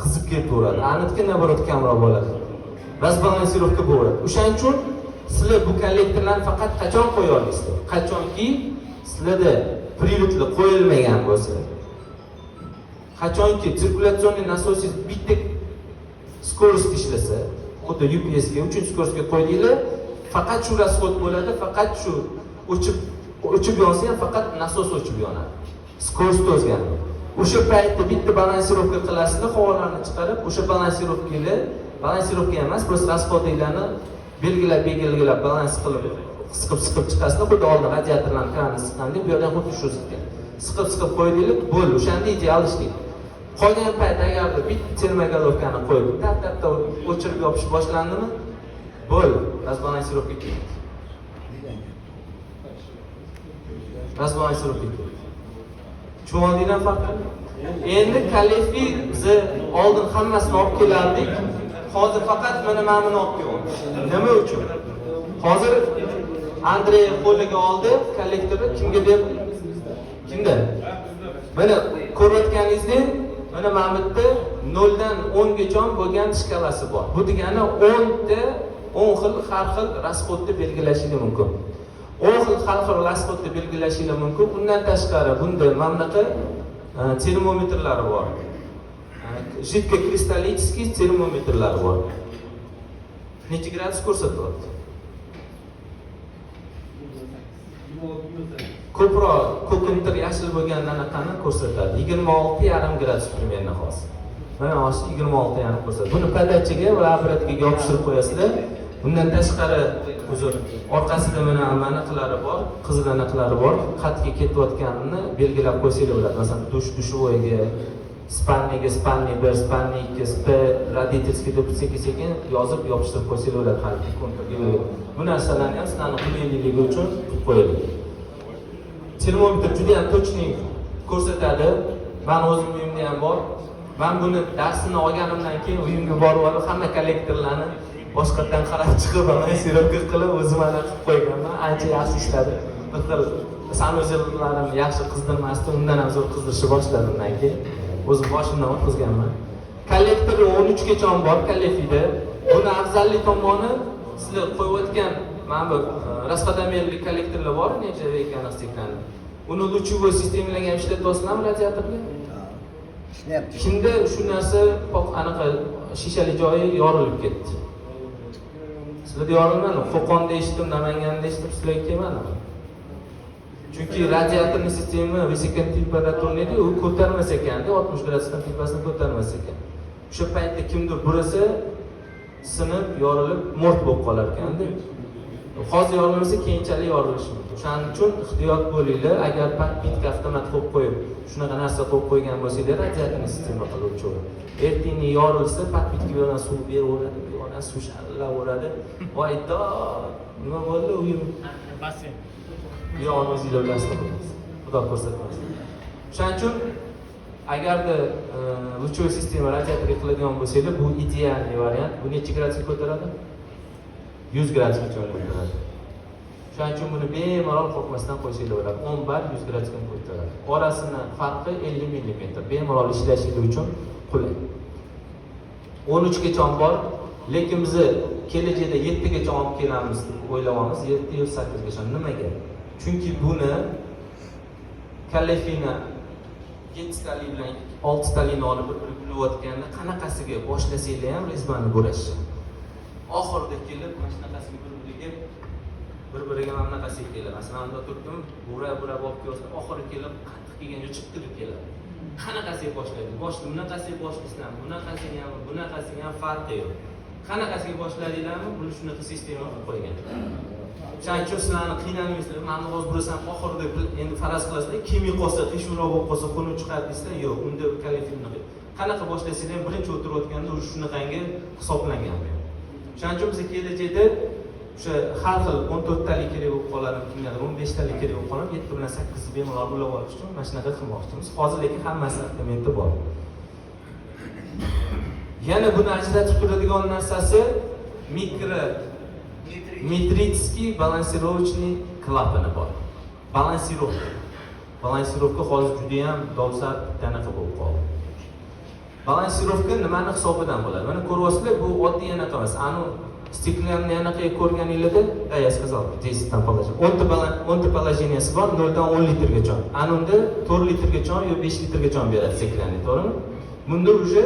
Qizib ketaveradi. Anitki, наоборот, kamroq bo'ladi. Разбалансировка bo'ladi. O'shaning uchun sizlar bu kollektorlarni faqat qachon qo'ya olasizlar? Qachonki sizlarda привод lar qo'yilmagan bo'lsa. Qachonki циркуляционный nasosingiz bitta скорость ishlasa, xuddi UPS ga uchinchi скорость ga qo'ydinglar, faqat shu расход bo'ladi, faqat shu o'chib o'chib yonsa ham, faqat nasos o'chib yonadi. Скорость o'zgarmaydi. O'sha paytda bitta балансировка qilasizlar, havolarni chiqarib, o'sha балансировка lar, балансировка emas, просто расход inglarni belgilab belgilab balans qilib, siqib siqib chiqasizlar, xuddi oldin radiatorlarni kranini siqqandek, bu yerdan xuddi shu siqqan. Siqib siqib qo'ydinglar, bo'ldi, o'shanda ideal ishlaydi. Qolgan payt agarda bitta термоголовка ni qo'yib, tap tap tap o'chirib yopish boshlandimi, bo'ldi, разбалансировка ketdi. Разбалансировка ketdi. Tushunib farqini? Endi Caleffi bizni oldin hammasini olib kelardik. Hozir faqat mana buni olib kelyapmiz. Nima uchun? Hozir Andrey qo'liga oldi kollektorni, kimga berdi? Kimda? Mana ko'rayotganingizdek, mana bu yerda 0 dan 10 gacha bo'lgan shkalasi bor. Bu degani 10 ta 10 xil har xil расход ni belgilashingiz mumkin. 10 xil har xil расход ni belgilashingiz mumkin. Undan tashqari bunda mana bunaqa termometrlari bor. Жидкокристаллический termometrlari bor. Necha gradus ko'rsatyapti? Ko'proq ko'kimtir yashil bo'lgan anaqani ko'rsatadi. 26,5 gradus примерно hozir. Mana hozir 26,5 ko'rsatadi. Buni подача ga va обратка ga yopishtirib qo'yasizlar. Bundan tashqari, uzr, orqasida mana anaqalari bor, qizil anaqalari bor. Qayerga ketayotganini belgilab qo'ysanglar bo'ladi. Masalan, dush душевой ga, спальня ga, спальня 1, спальня 2, sp, родительский deb sekin sekin yozib yopishtirib qo'ysanglar bo'ladi haligi konturga. Bu narsalarni ham sizlarni qulaylikligi uchun qilib qo'yildi. Termometr juda ham точный ko'rsatadi. Mani o'zim uyimda ham bor. Man buni darsini olganimdan keyin uyimga borib olib, hamma kollektorlarni boshqatdan qarab chiqib, балансировка qilib, o'zim ana qilib qo'yganman. Ancha yaxshi ishladi. Bir xil санузел larim yaxshi qizdirmasdi, undan ham zo'r qizdirishni boshladim undan keyin. O'zim boshimdan o'tkazganman. Kollektor 13 gacha bor Caleffida. Buni afzallik tomoni, sizlar qo'yayotgan mana bu расходомер li kollektorlar bor, нержавейка стеклянный. Uni лучевой sistemalarga ham ishlatyapsizlarmi radiatorga? Ishlayapti. Kimda shu narsa anaqa shishali joyi yorilib ketdi? Sizlarda yorilmadimi? Qo'qonda eshitdim, Namanganda eshitdim, sizlarga kelmadimi? Chunki radiatorni sistema высокотемпературный, u ko'tarmas ekanda, 60 gradusdan tepasini ko'tarmas ekan. O'sha paytda kimdir burasa, sinib, yorilib, mo'rt bo'lib qolar ekanda. Hozir yorilmasa, keyinchalik yorilishi mumkin. O'shaning uchun ehtiyot bo'linglar. Agar подпитка avtomat qo'yib qo'yib, shunaqa narsa qo'yib qo'ygan bo'lsanglar, radiatorni sistema qiluvchi, ertangi yorilsa, подпитка bilan suv beraveradi, bu yoqdan suv sharillayveradi. Voy dod, nima bo'ldi uyim? Basseyn. Bu yog'ini o'zinglar bilasizlar, xudo ko'rsatmasin. O'shaning uchun agarda лучевой sistema radiatorga qiladigan bo'lsanglar, bu идеальный variant. Bu necha gradusga ko'taradi? 100 gradusgacha ko'taradi. Shuning uchun buni bemalol qo'rqmasdan qo'ysanglar bo'ladi. 10 bar 100 gradusga ko'taradi. Orasini farqi 50 millimetr. Bemalol ishlashingiz uchun qulay. 13 gacha bor, lekin bizni kelajakda 7 gacha olib kelamiz deb o'ylayapmiz, 7 yo 8 gacha. Nimaga? Chunki buni Caleffini yettitalik bilan oltitalikni olib bir biriga ulayotganda, qanaqasiga boshlasanglar ham резьба ni bo'rash. Oxirida kelib mana shunaqasiga bir biriga mana bunaqasiga keladi. Masalan, unda turibdim, burab burab olib kelyapsan, oxiri kelib qattiq kelganda chiqtirib keladi. Qanaqasiga boshlaydi? Boshni bunaqasiga boshlaysizlarmi, bunaqasiga ham, bunaqasiga ham, farqi yo'q. Qanaqasiga boshladinglarmi, buni shunaqa sistema qilib qo'ygan. O'shaning uchun sizlarni qiynalmaysizlar. Mana hozir burasam, oxirida endi faraz qilasizlar, kelmay qolsa, qiyshuvroq bo'lib qolsa, xunuk chiqadi deysizlar. Yo'q, unda Caleffi qanaqa boshlasanglar ham, birinchi o'tirayotganda уже shunaqangi hisoblangan. O'shaning uchun biz kelajakda o'sha har xil 14 talik kerak bo'lib qoladimi, kimgadir 15 talik kerak bo'lib qoladimi, 7 bilan 8ni bemalol ulab olish uchun mana shunaqa qilmoqchimiz. Hozir lekin hammasi assortimenti bor. Yana buni ajratib turadigan narsasi микрометрический балансировочный klapani bor. Балансировка. Балансировка hozir juda ham dolzarb bitta anaqa bo'lib qoldi. Балансировка nimani hisobidan bo'ladi? Mana ko'ryapsizlar, bu oddiy anaqa emas. Anu стеклянный anaqa ko'rganinglarda, да, я сказал, 10 там положение. 10 ta, 10 ta положение si bor, 0 dan 10 litrgacha. Ana unda 4 litrgacha yo 5 litrgacha beradi стеклянный, to'g'rimi? Bunda уже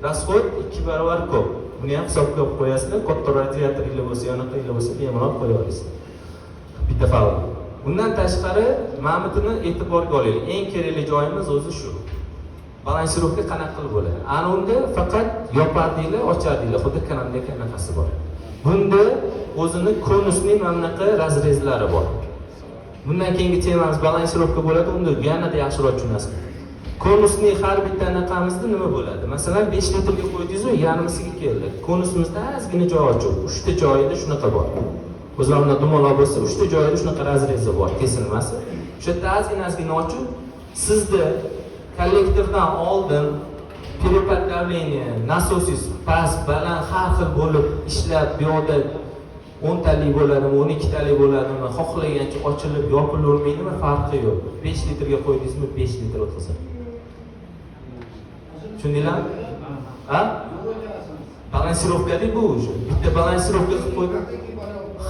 расход 2 barobar ko'p. Buni ham hisobga olib qo'yasizlar. Katta radiatoringlar bo'lsa, yonaqanglar bo'lsa, bemalol qo'ya olasiz. Bitta faol. Bundan tashqari, mana buni e'tiborga olaylik. Eng kerakli joyimiz o'zi shu. Балансировка qanaqa qilib bo'ladi? Ana unda faqat yopardinglar, ochardinglar, xuddi krandek anaqasi bor. Bunda o'zini конусный mana bunaqa разрез lari bor. Bundan keyingi temamiz балансировка bo'ladi, unda yanada yaxshiroq tushunasiz. Конусный har bitta anaqamizda nima bo'ladi? Masalan, 5 litrga qo'ydingiz-u, yarmisiga keldi. Konusimizda ozgina joy ochiq, 3 ta joyida shunaqa bor. O'zlarimda dumaloq bo'lsa, 3 ta joyida shunaqa разрез i bor, kesilmasi. O'sha yerda ozgina ozgina ochiq, sizda kollektordan oldin перепад давления, nasosingiz past, baland har xil bo'lib ishlab, bu yoqda 10 talik bo'ladimi, 12 talik bo'ladimi, xohlagancha ochilib yopilavermaydimi, farqi yo'q. 5 litrga qo'ydingizmi, 5 litr o'tkazadi. Tushundinglarmi? A, балансировка da bu уже bitta балансировка qilib qo'ydim,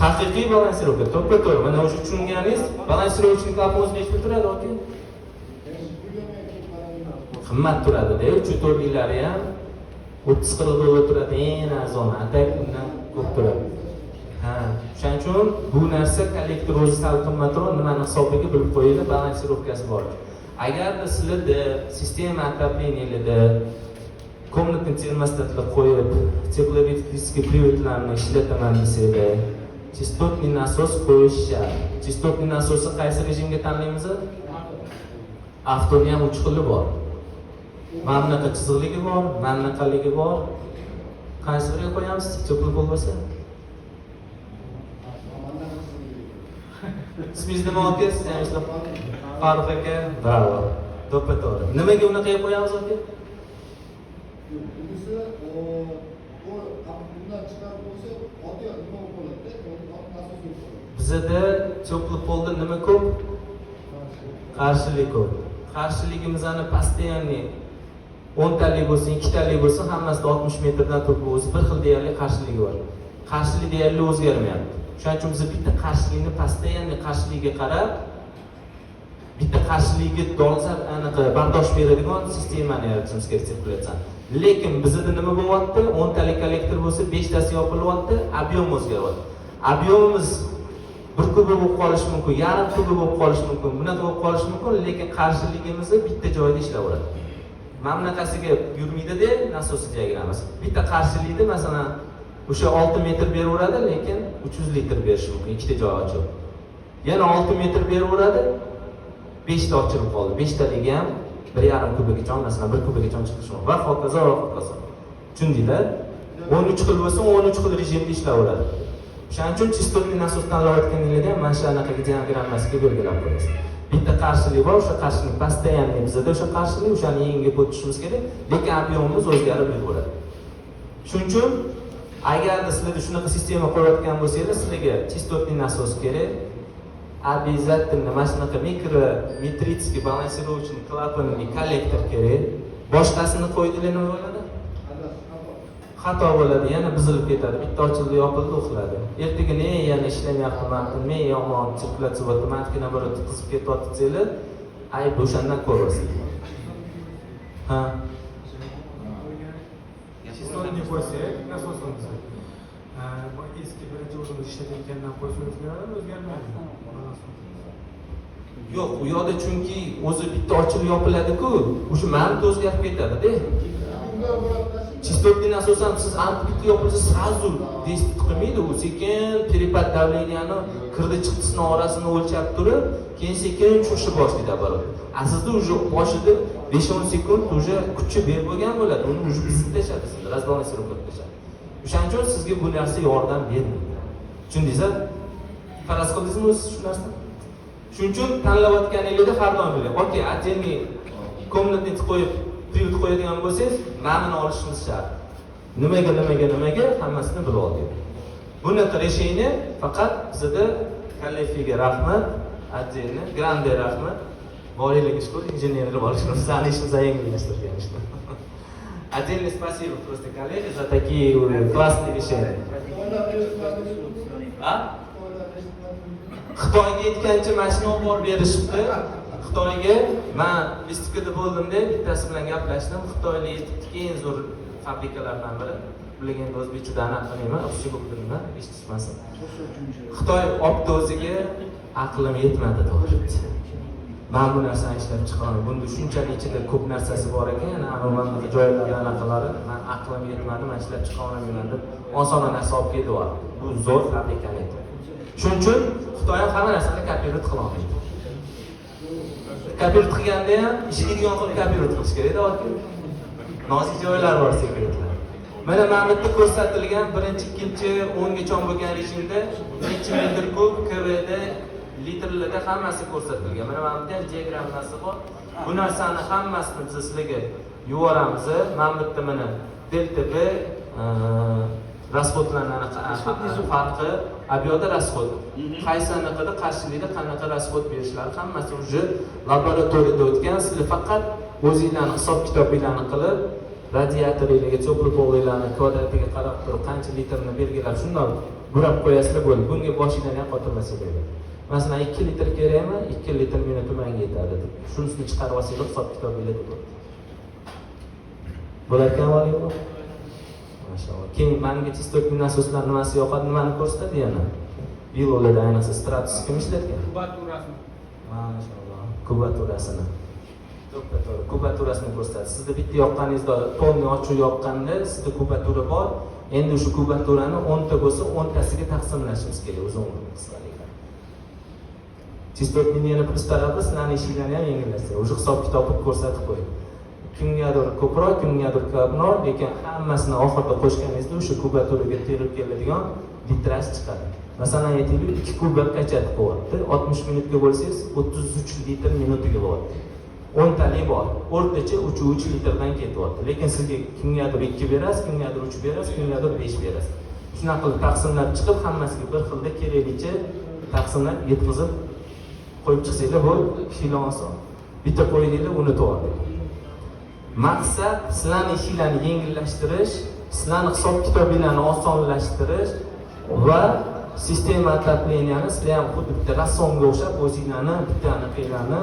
haqiqiy балансировка, to'ppa to'g'ri. Mana o'sha tushunganingiz. Балансировочный клапан o'zi nechi pul turadi, aka? Qimmat turadida, uch to'rtliklari ham 30-40 dollar turadi eng arzoni, а так undan ko'p turadi. Ha, o'shaning uchun bu narsa, kollektor o'zi sal qimmatroq. Nimani hisobiga, bilib qo'yinglar, балансировка si bor. Agarda sizlarda система отопления larda комнатный termostatlar qo'yib, теплоэлектрический привод larni ishlataman desanglar, частотный насос qo'yish shart. Частотный насос ni qaysi rejimga tanlaymiz? Avtoni ham uch xili bor: mana bunaqa chiziqligi bor, mana bunaqaligi bor. Qaysi biriga qo'yamiz, теплый pol bo'lsa? Ismingiz nima, aka? Siz ham ishlab, Farruh aka, bravo, to'ppa to'g'ri. Nimaga unaqaga qo'yamiz, aka? Bunisi bundan chiqarib qo'ysa, oddiy nima bo'lib qoladida, oddiy nasos bo'lib qoladi. Bizada теплый polda nima ko'p? Qarshilik ko'p. Qarshiligimizni постоянный, 10 talik bo'lsin, ikkitalik bo'lsin, hammasida 60 metrdan turib o'zi bir xil deyarli qarshiligi bor. Qarshilik deyarli o'zgarmayapti. Shuning uchun biz bitta qarshilikni, постоянный qarshiligiga qarab, bitta qarshilikka dolzarb anaqa bardosh beradigan sistemani yaratishimiz kerak, sirkulyatsiyani. Lekin bizada nima bo'lyapti? 10 talik kollektor bo'lsa, beshtasi yopilyapti, объем o'zgaryapti. Объем imiz bir kubi bo'lib qolishi mumkin, yarim kubi bo'lib qolishi mumkin, bunaqa bo'lib qolishi mumkin, lekin qarshiligimizni bitta joyda ishlayveradi. Mana bunaqasiga yurmaydida nasos diagrammasi. Bitta qarshilikni, masalan, o'sha 6 metr beraveradi, lekin 300 litr berishi mumkin, ikkita joy ochiq. Yana 6 metr beraveradi, beshta ochilib qoldi. Beshtaligi ham 1,5 kubigacha, masalan, bir kubigacha chiqishi mumkin va hokazo, va hokazo. Tushundinglar? 13 xil bo'lsa, 13 xil rejimda ishlayveradi. O'shaning uchun частотный насос tanlayotganinglarda ham mana shu anaqaga, diagrammasiga belgilab qo'yasiz. Bitta qarshilik bor, o'sha qarshilik постоянный bizada, o'sha qarshilik, o'shani yengib o'tishimiz kerak, lekin объем imiz o'zgarib yuraveradi. Shuning uchun agarda sizlarda shunaqa sistema qurayotgan bo'lsanglar, sizlarga частотный насос kerak обязательно, mana shunaqa микрометрический балансировочный клапанный kollektor kerak. Boshqasini qo'ydilar, nima bo'ladi? Xato bo'ladi, yana buzilib ketadi. Bitta ochildi, yopildi, uxladi. Ertaga ne, yana ishlamayapti, man men yomon sirkulyatsiya bo'lyapti, maniki наоборот qizib ketyapti desanglar, ayb o'shandan ko'rasiz. Ha. Частотный qo'ysak nasosimizni, bu eski birinchi o'zimiz ishlatayotgandan qo'ysa, o'zgaradimi, o'zgarmaydimi? Yo'q, u yoqda chunki o'zi bitta ochilib yopiladi-ku, o'sha manti o'zgarib ketadi-da. Частотный насос ham siz aniq bitta yopilsa, сразу действовать qilmaydi, u sekin перепад давления ni, kirdi chiqdisini orasini o'lchab turib, keyin sekin tushishni boshlaydi оборот. А sizda уже boshida 5-10 sekund уже kuchi berib bo'lgan bo'ladi, uni уже buzib tashladi sizni, разбалансировка qilib tashladi. O'shaning uchun sizga bu narsa yordam bermaydi. Tushundingiz? Faraz qildingizmi o'zi shu narsani? Shuning uchun tanlayotganinglarda har doim biling. Okey, отдельный комнатный qo'yib, привод qo'yadigan bo'lsangiz, mana buni olishimiz shart. Nimaga, nimaga, nimaga, hammasini bilib oldik. Bunaqa решение faqat bizada. Kalefiga rahmat, отдельно, grande rahmat. Boringlarga shukur, injenerlar bor, bizani ishimizni yengillashtirgan ishlar. Отдельное спасибо просто коллеге за такие классные решения. А? Xitoyga yetgancha mashina olib borib berishibdi. Xitoyga man выставка da bo'ldimda, bittasi bilan gaplashdim. Xitoyda yetibdiki, eng zo'r fabrikalardan biri. Bularga endi o'zbekchada anaqa qilmayman, ruscha bo'lib, eshitishmasin. Xitoy olibdi o'ziga, aqlim yetmadi, to'g'ri. Man bu narsani ishlab chiqaraman. Bunda shunchalik ichida ko'p narsasi bor ekan, anavi mana bunaqa joylari, anaqalari, man aqlim yetmadi, man ishlab chiqa olmayman deb osonroq narsa olib kelyapti. Bu zo'r fabrikani aytyapti. Shuning uchun Xitoy ham hamma narsani копировать qila olmaydi. Копировать qilganda ham ishlaydigan qilib копировать qilish kerakda, aka. Nozik joylar bor, sekretlar. Mana bu yerda ko'rsatilgan birinchi, ikkinchi, 10gacha bo'lgan rejimda necha metr kub, КВ da, litrlarda hammasi ko'rsatilgan. Mana bu yerda ham diagrammasi bor. Bu narsani hammasini biz sizlarga yuboramiz. Mana bu yerda mana delta P расход larni anaqa farqi, a bu yoqda расход. Qaysi anaqada qarshilikda qanaqa расход berishlari hammasi уже laboratoriyada o'tgan. Sizlar faqat o'zinglarni hisob kitobinglarni qilib, radiatoringlarga, теплый пол inglarni kvadratiga qarab turib qancha litrni belgilab, shundoq burab qo'yasizlar, bo'ldi. Bunga boshinglarni ham qotirmasanglar bo'ladi. Masalan, 2 litr kerakmi? 2 litr meni tumanga yetadi deb. Shunisini chiqarib olsanglar, hisob kitobinglarda bo'ladi. Bo'larkan, Valiyulloh? Mashalloh. Keyin manga частотный nasoslar nimasi yoqadi, nimani ko'rsatadi yana? Vilolarda, ayniqsa Stratus kim ishlatgan? Kubaturasini. Mashalloh. Kubaturasini. To'ppa to'g'ri. Kubaturasini ko'rsatadi. Sizda bitta yoqqaningizda, полный ochiq yoqqanda sizda kubatura bor. Endi o'sha kubaturani 10 ta bo'lsa, 10 tasiga taqsimlashimiz kerak uzun qisqalikda. Частотный yana plyus tarafi sizlarni ishinglarni ham yengillashtiradi. Уже hisob kitobni ko'rsatib qo'ydi. Kimgadir ko'proq, kimgadir kamroq, lekin hammasini oxirida qo'shganingizda o'sha kubaturaga terib keladigan litraj chiqadi. Masalan, aytaylik, 2 kuba качать qilyapti. 60 minutga bo'lsangiz, 33 litr minutiga bo'lyapti. 10 talik bor. O'rtacha 3-3 litrdan ketyapti. Lekin sizga kimgadir 2 berasiz, kimgadir 3 berasiz, kimgadir 5 berasiz. Shunaqa qilib taqsimlab chiqib, hammasiga bir xilda keraklicha taqsimlab yetkazib qo'yib chiqsanglar, bu ishinglar oson. Bitta qo'ydinglar, unutib yubordinglar. Maqsad sizlarni ishinglarni yengillashtirish, sizlarni hisob kitobinglarni osonlashtirish va система отопления ni sizlar ham xuddi bitta rassomga o'xshab o'zinglarni bitta anaqanglarni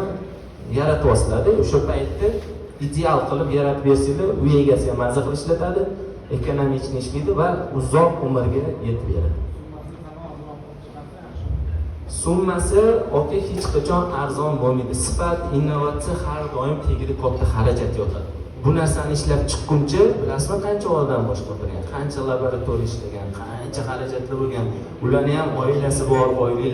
yaratyapsizlarda. O'sha paytda ideal qilib yaratib bersanglar, uy egasi ham maza qilib ishlatadi, экономичный ishlaydi va uzoq umrga yetib beradi. Summasi, aka, hech qachon arzon bo'lmaydi. Sifat, innovatsiya har doim tagida katta xarajat yotadi. Bu narsani ishlab chiqquncha bilasizmi qancha odam bosh qotirgan, qancha laboratoriya ishlagan, qancha xarajatlar bo'lgan. Ularni ham oilasi bor, oyliklar.